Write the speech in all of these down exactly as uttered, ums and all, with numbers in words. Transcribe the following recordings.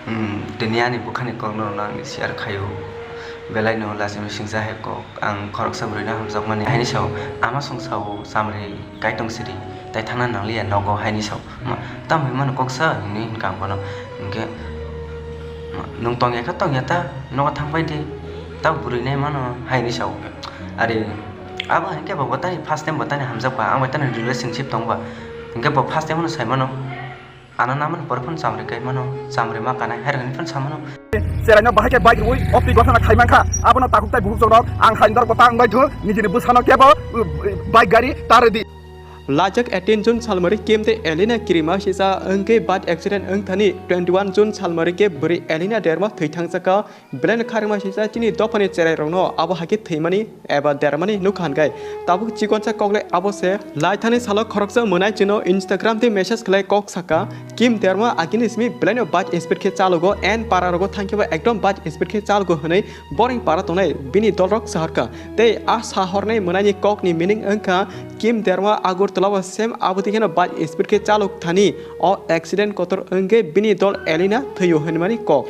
Hmm, tini ani bukhani kokno rwna ang share khaio. Belai no lachimwi singsa hai kok. Ang khoroksa bwrwino hamjakmani. Haini sao, ama song sao, chamri kai tong sidi. Tai thangna nangliya nogo haini sao. Ma, tamo hinmano koksa, hinwi hinkha ang bono. Hinkhe, ma, nwng tongya kha tongya ta, nogo thangbai di. Ta bwrwi nai mano, haini sao. Are, abo hinkhe bo, bo tani first time bo tani hamjakba, ang bai tani relationship tongba. Hinkhe bo first time no saimano. Ano naman porphun chamri kai mano, chamri ma kanai, hai rwni phun samano. Cheraino bahai khe bike rwi opti gotana khai mankha. Abono takhuk tai bukhuk jorok ang haindor bo tang bai thu, nijini bwsano kebo, uh, bike gari ta rwdi. Lajak eighteen June salmari Kim tei Elena kirima sisa wngkhe bike accident wngthani twenty-one June salmari khe bwrwi Elena Derma thwi thangjakha. Belai no kharima sisa chini dophani cherai rokno abo hai khe thwimani eba dermani nukha hinkhe tabuk chikonsa koklai abo se. Laithani salo khoroksa mwnai chwngno Instagram tei message khlai kok saka, Kim Derma agini simi belai no bike speed khe chalugo and para rogo thangkhe bo ekdom bike speed khe chalugo hwnwi boring para tongnai bini dolrok saharkha. Tei a sahornai mwnaini kokni meaning wngkha Kim Derma Agartala o same abo twi kheno bike speed khe chaluk thani o accident kotor wngkhe bini dol Elena thwio hwnmani kok.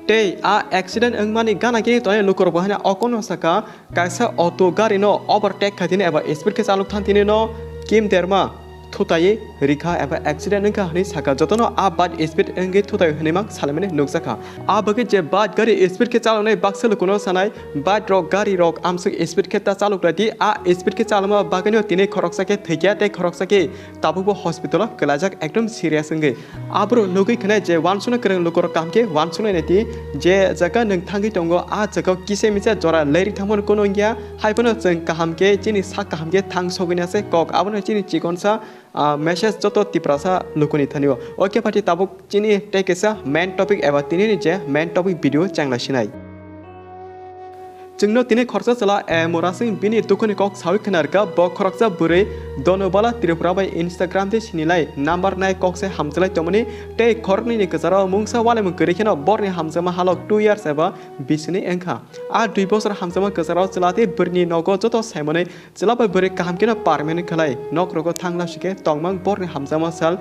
Tei a accident wngmani gana gini tongnai lukurokbo haino okono saka, kaisa auto gari no overtake khai tini eba speed khe chalok thang tini no Kim Derma thutai rikha eba accident wngkha hwnwi saka, jotono a bad speed wngwi thutai hwnwi mang salimani nukjakha. A bagwi je bad gari speed khe chaloknai baksa lukuno sanai, bad rok gari rok amsuk speed khe ta chalok radi, a speed khe chalokma bagwino tini khoroksa khe thwikya tei khoroksa khe tabukbo hospital o kwlajak ekdom serious wngwi. Aborok nugwi khwnai je uansukna kwrwng lukurok kaham khe uansuknai nai di, je jaga nwng thangwi tongo, a jaga o kisa misa jora lerwi thangmani kuno wngya, hai phano chwng kaham khe chini sak kaham khe thang sogwini ase kok, abono chini chikonsa, ah, message joto Tiprasa lukuni thani o. Okay, phaidi tabuk chini tei kaisa main topic eba tinini je main topic video chengla sinai. Chwngno tini khoroksa chwla, eh, Murasing bini dukhuni kok sawi khna rwkha, bo khoroksa bwrwi Donubala Tripura bai Instagram tei sinilai number nai kok se hamjwlai tongmani tei khoroknwini kwcharo mungsa uanemung kwrwi kheno borni hamjakma halok two years eba bisini wngkha. A dui bosor hamjakma kwcharo chwla tei bwrwini nogo joto saimanwi chwla bai bwrwi kaham kheno permanent khlai nokrogo thangla sikhe tongmang borni hamjakma sal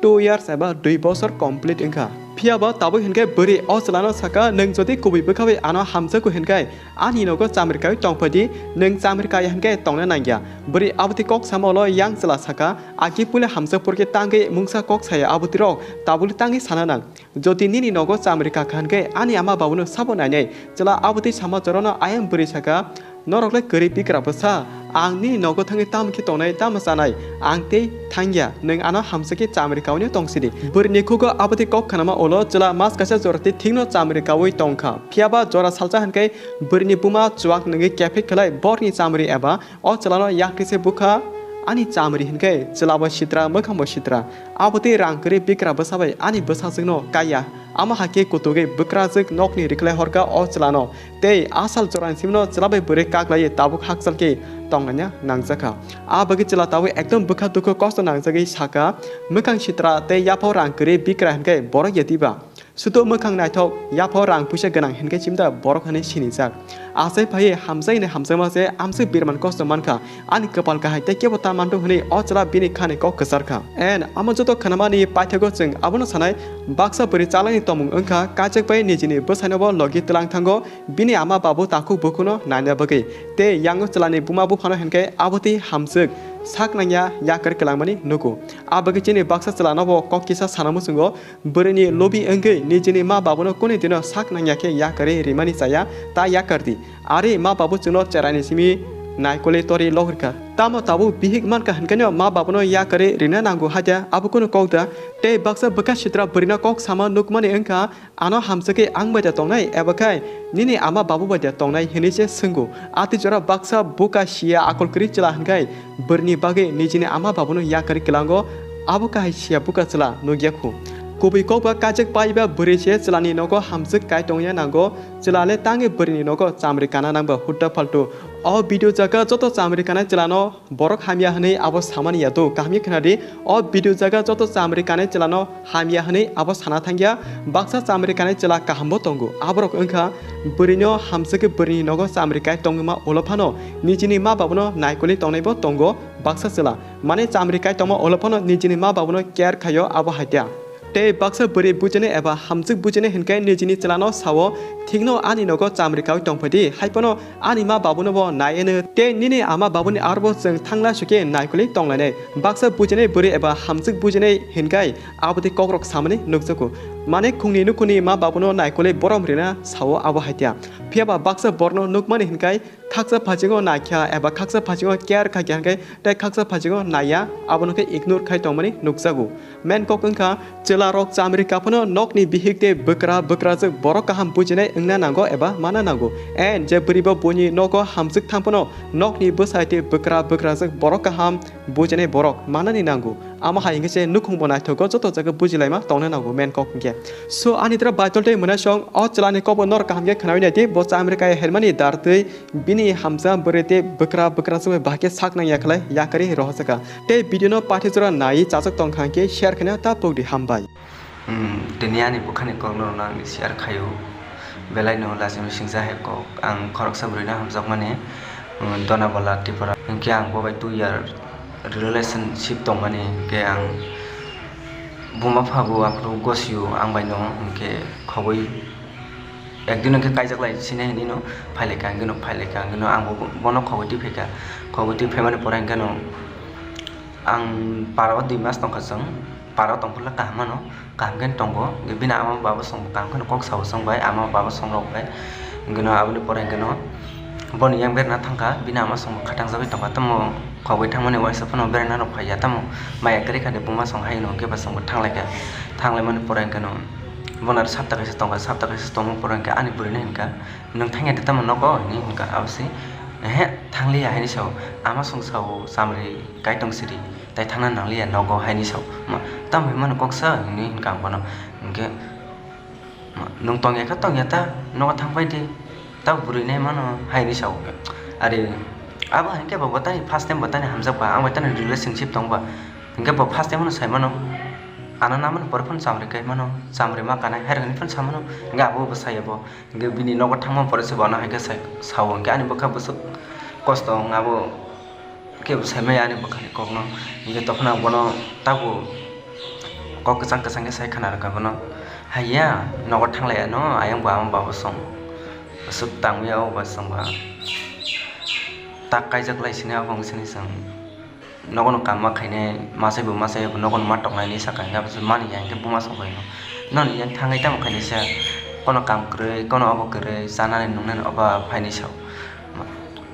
two years eba dui bosor complete wngkha. Phiyaba tabuk hinkhe bwrwi o chwlano saka, "Nwng jodi kubui bwkhawi ano hamjakgo hinkhe ani nogo chamri kaiwi tongphaidi, nwng chamri kaya hinkhe tongna nangya." Bwrwi abotwi kok sama ulo yang chwla saka, "Aki puila hamjak porkhe tangwi mungsa kok saya abotwi rok tabukle tangwi sana nang. Jodi nini nogo chamri kakha hinkhe ani ama babuno sabo nainai." Chwla abotwi sama jorano ayang bwrwi saka, "Norok le kwrwi bikra bwsa, ang nini nogo thangwi tamo khe tongnai, tamo chanai, ang tei thangya, nwng ano hamjakhe chamri kaui no tong sidi." Bwrwini khugo abotwi kok khnama ulo chwla mas kaisa jora tei thikno chamri kaui tongkha. Phiyaba jora salsa hinkhe bwrwini buma chuak nungwi kephek khlai borni chamri eba o chwlano yaktwi se bukha, "Ani chamri hinkhe chwlabo sitra, mwkhangbo sitra. Abotwi rang kwrwi bikra bwsa bai ani bwsajwkno kaiya." Amo hakhe kutugwi bwkrajwk nokni rikhlai horkha o chwlano. Tei a sal jorani simino chwla bai bwrwi kaklaiwi tabuk hakchal khe tonglaina nangjakha. A bagwi chwla tabuk ekdom bwkha dukhu kosto nangjagwi saka, "Mwkhang sitra tei yaphao rang kwrwi bikra hinkhe borok ya diba? Sudo mwkhang naithok, yaphao rang puisa gwnang hinkhe chimda borok," hwnwi sinijak. Achai phaiwi hamjaknai hamjakma se amswk birman kosto mankha. Ani kwpal kahai tei kebo ta manthok hwnwi o chwla bini khani kok kwcharkha. And amo joto khnamani paithago chwng abono sanai, baksa bwrwi chalani tongmung wngkha, kaichak bai nijini bwsaino bo logi twlang thango, bini ama babu takhuk bukhuno naina bagwi. Tei yango chwlani buma buphano hinkhe abotwi hamjwk sak nangya yakarwi kwlangmani nugo. A bagwi chini baksa chwlano bo kok kisa sana muchungo, bwrwini lobi wngwi nijini ma babuno kuni dino sak nangya khe yakarwi rimani chaya, ta yakardi. Ari ma babu chwngno cheraini simi naikolwi torwi logirkha. Tamo tabuk bihik mankha hinkheno ma babuno yakarwi rina nango haida abo kunu kok da. Tei baksa bwkha sitra bwrwino kok sama nukmani wngkha, "Ano hamjakhe ang bai da tongnai eba khai nini ama babu bai da tongnai?" hinwi se swngo. Atwi jora baksa bwkha sia akol kwrwi chwla hinkhai bwrwini bagwi nijini ama babuno yakarwi kwlango, abo kahai sia bwkha chwla nukya khu. Kubui kokba kajak paiba bwrwi se chwlani nogo hamjak kai tongya nango, chwla le tangwi bwrwini nogo chamri kana nangba hutta phaltu. O video jaga joto chamri kanai chwlano borok hamya hwnwi abo samani ya do, kaham khe khna di. O video jaga joto chamri kanai chwlano hamya hwnwi abo sana thangya. Baksa chamri kanai chwla kahambo tongo, aborok wngkha bwrwino hamjakhe bwrwini nogo chamri kai tongma ulo phano nijini ma babuno naikolwi tongnaibo tongo baksa chwla. Mane chamri kai tongma ulo phano nijini ma babuno care khaio abo haida. Tei baksa bwrwi bujinai eba hamjwk bujinai hinkhe nijini chwlano sao, "Thikno ani nogo chamri kaui tongphaidi, haiphano ani ma babunobo nai eno tei nini ama babuni arbo chwng thangla sukhe naikolwi tonglainai." Baksa bujinai bwrwi eba hamjwk bujinai hinkhe abotwi kokrok samani nukjago. Mane khungni nukhungni ma babuno naikolwi borom rina sao abo haitia. Phiyaba baksa borno nukmani hinkhe khaksa phasingo naikha eba khaksa phasingo care khaikha hinkhe tei khaksa phasingo naiya, abono khe ignore khai tongmani nukjago. Main kok wngkha, chwlarok chamri kaphano nokni bihik tei bwkra bwkrajwk borok kaham bujinai wngna nango eba mana nango. And je bwrwibo buini nogo hamjwk thangphano nokni bwsai tei bwkra bwkrajwk borok kaham bujinai borok manani nango. Amo hai hinkhe se nukhungbo naithogo joto jaga bujilaima tongna nango main kok hinkhe. So ani tra Baitol tei Mwnaisong o chwlani kokbo norok kaham khe khnaui naidi, bo chamri kaya hermani dartwi bini hamsa bwrwi tei bwkra bwkrajwk bai bahai khe sak nang yakhlai yakarwi rohorjaka. Tei video no pathi jora naiwi chajak tongkha hinkhe share khaina ta pokdi, hambai. Hmm, tini ani bwkhani kokno rwna ang share khaio. Belai no lachimwi singsa hai kok. Ang khoroksa bwrwino hamjakmani, hmm, Donabala Tripura. Hinkhe ang bo bai two year relationship tongmani, hinkhe ang buma phago aphuru gosio ang bai no, hinkhe khogwi ekdin hinkhe kaijak lai sini hinwi no phailaikha, hinkhe no phailaikha, hinkhe no ang bo bono khogwi twi phaikha. Khogwi twi phaimani pore hinkhe no ang para o dui mas tongkha chwng. Para tongphuru le kaham mano, kaham khe tongo. Bini ama baba song bo kaham kheno kok sao chwng bai, ama baba song rok bai. Hwnkhe no aboni pore hwnkhe no boni yang berna thangkha, bini ama song bo khatangjagwi tongkha, tamo khogwi thangmani uaisa phano beraina rok phaiya, tamo maya kwrwi kha de buma song hai hwnkhe ba song bo thanglaikha. Thanglaimani pore hwnkhe no bono aro sapta kaisa tongkha, sapta kaisa tongma pore hwnkhe ani bwrwino hinkha, "Nwng thangya de tamo nogo?" hinwi hinkha. Abo se, "Ehe, thangliya," hinwi sao. Ama song sao, "Chamri, Kaitung siri." Tai thangna nangliya nogo haini sao. Ma, tamo hinmano kok sa hinwi hinkha ang bono. Hinkhe, ma, nwng tongya khe tongya ta, nogo thangpai di. Ta bwrwi nai mano haini sao. Are, abo hinkhe bo botani first time botani hamjak ba, ang bai tani relationship tong ba. Hinkhe bo first time no sai mano. Ano namani pore phano chamri kai mano, chamri ma kanai, hai rwgani phano sa mano. Hinkhe abo bo sai abo. Hinkhe bini nogo thangma pore se bo ano hai khe sai, sao. Hinkhe ani bwkha bwswk kosto wng abo. Kebo saimaya ani bwkhani kokno, hinkhe tokhono ang bono tabuk kok kwchang kwchang khe sai khna rwkha bono, "Haiya, nogo thanglaiya no, ayang bo ama babo song, aswk tangwi o ba chwng ba tak kaijak lai sini, abo wng sini chwng nogo no kam ma khainai, machai bo machai, nogo no ma toknai," hinwi sakha, hinkhe abo se mani ya, hinkhe buma song bai no, "Noni yang thangwi tamo khainai sa, kono kam kwrwi, kono obo kwrwi, chanani nungnani obo phainai sao."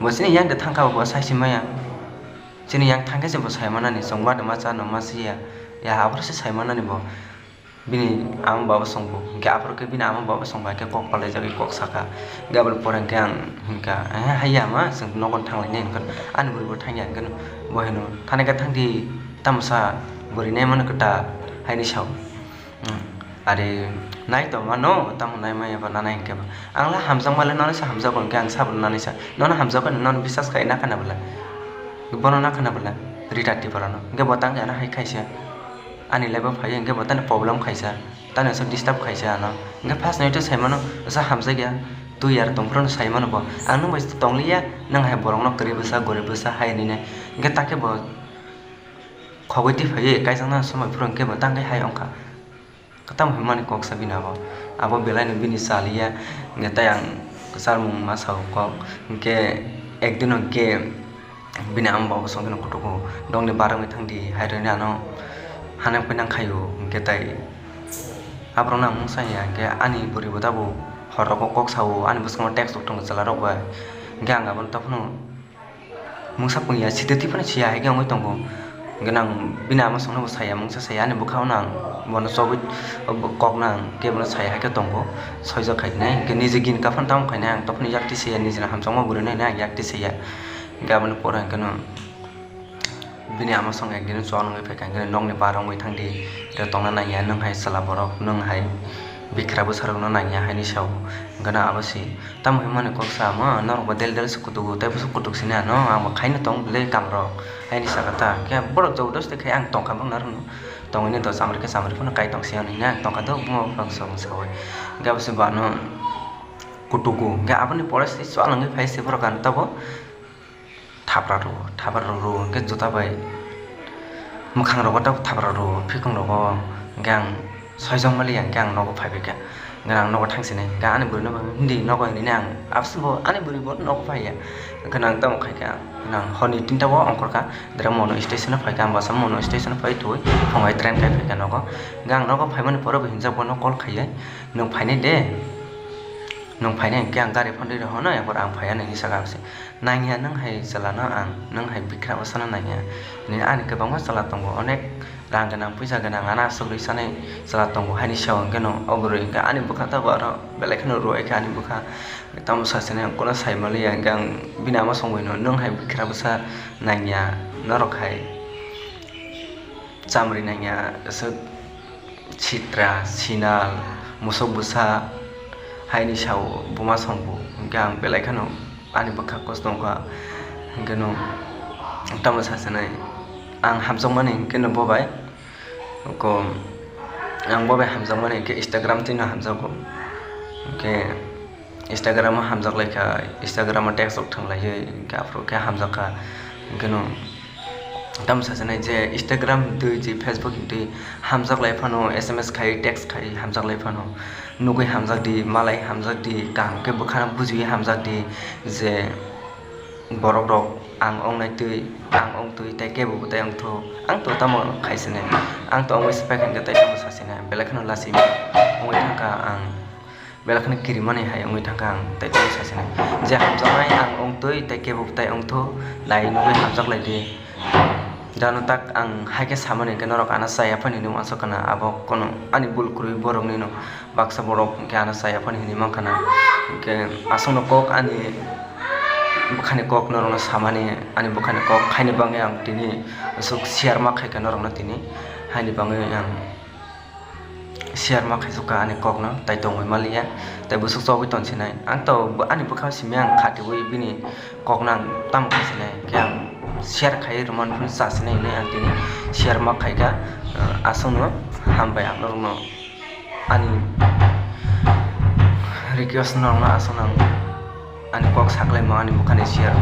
Bo chini yang de thangkha, bo sai se maya. Chini yang thangkhe se bo sai manani, chwng ma de ma cha no ma si ya. Ya, aphuru se sai manani bo. Bini ama baba song bo. Hinkhe aphuru khe bini ama baba song bai khe kok palaijagwi kok sakha. Hinkhe aboni pore hinkhe ang hinkha, "Eh, haiya ma, chwng nogo thanglainai," hinkhe ani bwrwi bo thangya hinkhe bo hino, "Thani khe thangdi, tamo sa bwrwi nai mano kwtal," haini sao. Hmm. Are nai tongma no, tamo nai maya ba nanai hinkhe ba. Ang la hamjakma le nono se hamjago hinkhe ang sabo nanai sa. Nono hamjago, nono biswas khai na khana bwla. Bono na khana bwla. Rita Tripura no. Hinkhe bo tang jana hai khaisa. Ani life o phai hinkhe bo tani problem khaisa. Tani so disturb khaisa ano. Hinkhe first night o sai mano, sa hamjakya. Two year tong phuru no sai mano bo. Ang nung bai tongliya, nang hai borok no kwrwi bwsa, gorib bwsa hai hinwi nai. Hinkhe takhe bo khogwi twi phaiwi kaijaknani somoi phuru hinkhe bo tang khe hai wngkha. Kwtam hwnmani kok sa bini abo. Abo belai no bini cha liya, hinkhe tai ang kwcharmung ma sao kok. Hinkhe ekdino hinkhe bini ama baba song kheno kutugo, "Nokni barwngwi thangdi, hai rwni ano hanang pinang khaio," hinkhe tai aborokno ang mungsa ya, hinkhe ani bwrwi bo tabuk hor rogo kok sao, ani bwskango text rok tongo chwla rok bai, hinkhe ang abono tongphano mungsa pung ya, side twi phano siya hai khe wngwi tongo. Hinkhe nang bini ama songno bo saya, mungsa saya, ani bwkhao nang bono chobwi kok nang khe bono saya hai khe tongo, soijak khai nai. Hinkhe niji gini kaphano tamo khai nai, ang tongphano yak twi saya, nijini hamjakma bwrwi nai nai ang yak twi saya. Hinkhe aboni pore hinkhe no bini ama song ekdin chuwak nungwi phaikha, hinkhe nokni bar wngwi thangdi, iro tongna nangya, nwng hai chwla borok, nwng hai bikra bwsarokno nangya, haini sao. Hinkhe no abo se. Tamo hwnmani kok sa omo, norok bo del del se kutugo, tei bwswk kutuk sini ano, ang bo khaino tong bwle kam rok, haini saka ta, khe borok jobodosti khai ang tongkha bwkha norokno, tongwini do chamrikhe chamri phano kai tong si hinwi ang tongkha do, buma bwkha song sawi, hinkhe abo se bo ano kutugo, hinkhe aboni pore se chuwak nungwi phai se borok ano tabuk thapra rwo, thapra rwo, rwo hinkhe juta bai mwkhang rogo tabuk thapra rwo, phikung rogo, hinkhe ang Soijak maliya hwnkhe ang nogo phaibaikha. Hwnkhe ang nogo thangsinai. Hwnkhe ani bwrwino ba hindi nogo hinwi ang abswkbo ani bwrwibo nogo phaiya. Hwnkhe ang tamo khaikha, ang horni tinta o ongkhorkha, direct mono station o phaikha, ang bwsa mono station o phai twi phungai train kai phaikha nogo. Hwnkhe ang nogo phaimani pore bo hinjak bono call khaiwi, "Nwng phainai de? Nwng phainai hwnkhe ang gari phone rwi rw hwnwi, ang phaiya nini saka," hinwi se. "Nangya nwng hai chwlano ang, nwng hai bikra bwsano nangya." Nini ani kwbangma chwla tongo, onek rang gwnang, puisa gwnang, ano aswk rwi sanai chwla tongo, haini sao hwnkhe no o bwrwi hwnkhe ani bwkha tabuk aro belai kheno ruai kha ani bwkha. Tamo sasinai ang kono sai manliya, hwnkhe ang bini ama songwi no, "Nwng hai bikra bwsa nangya, norok hai chamri nangya, aswk sitra, sinal, musuk bwsa," haini sao buma songbo. Hwnkhe ang belai kheno ani bwkha kosto wngkha. Hwnkhe no tamo sasinai ang hamjakmani hwnkhe no bo bai ko, ang bo bai hamjakmani hwnkhe Instagram twi no hamjago. Hwnkhe Instagram o hamjak lai kha, Instagram o text rok thang lai, hwnkhe aphuru khe hamjak kha. Hwnkhe no tamo sasinai je Instagram hwntwi je Facebook hwntwi hamjak lai phano, S M S khai, text khai hamjak lai phano, nugwi hamjak di, malai hamjak di, kaham khe bwkhano bujiwi hamjak di je borok rok ang ongnaitwi, ang ongtwi tei kebo bo tei ongthu. Ang to tamo khaisinai, ang to ongwi se paikha hwnkhe tei tamo sasinai, belai kheno lachimani wngwi thangkha ang. Belai kheno kirimani hai wngwi thangkha ang, tei tamo sasinai je hamjaknai ang ongtwi tei kebo tai ongthu, nai nugwi hamjak lai di. Dano tak ang hai khe samani hwnkhe norok ano chaya phani hinwi uansuk khna, abo kono ani bul kwrwi borokni no baksa borok hwnkhe ano chaya phani hinwi mankha na. Hwnkhe aswkno kok ani bwkhani kok norokno samani, ani bwkhani kok haini bagwi ang tini aswk share ma khaikha norokno tini, haini bagwi ang share ma khaisukha ani kokno, tai tongwi maliya, tai bwswk chogwi tongsinai. Ang to bo-, ani bwkha simi ang khatiwi bini kokno ang tamo khaisinai, khe ang share khaiwi rwmani phano chasinai hinwi ang tini share ma khaikha. Aswkno hambai ang norokno ani request norokno aswkno ang ani kok saklaima ani bwkhani share.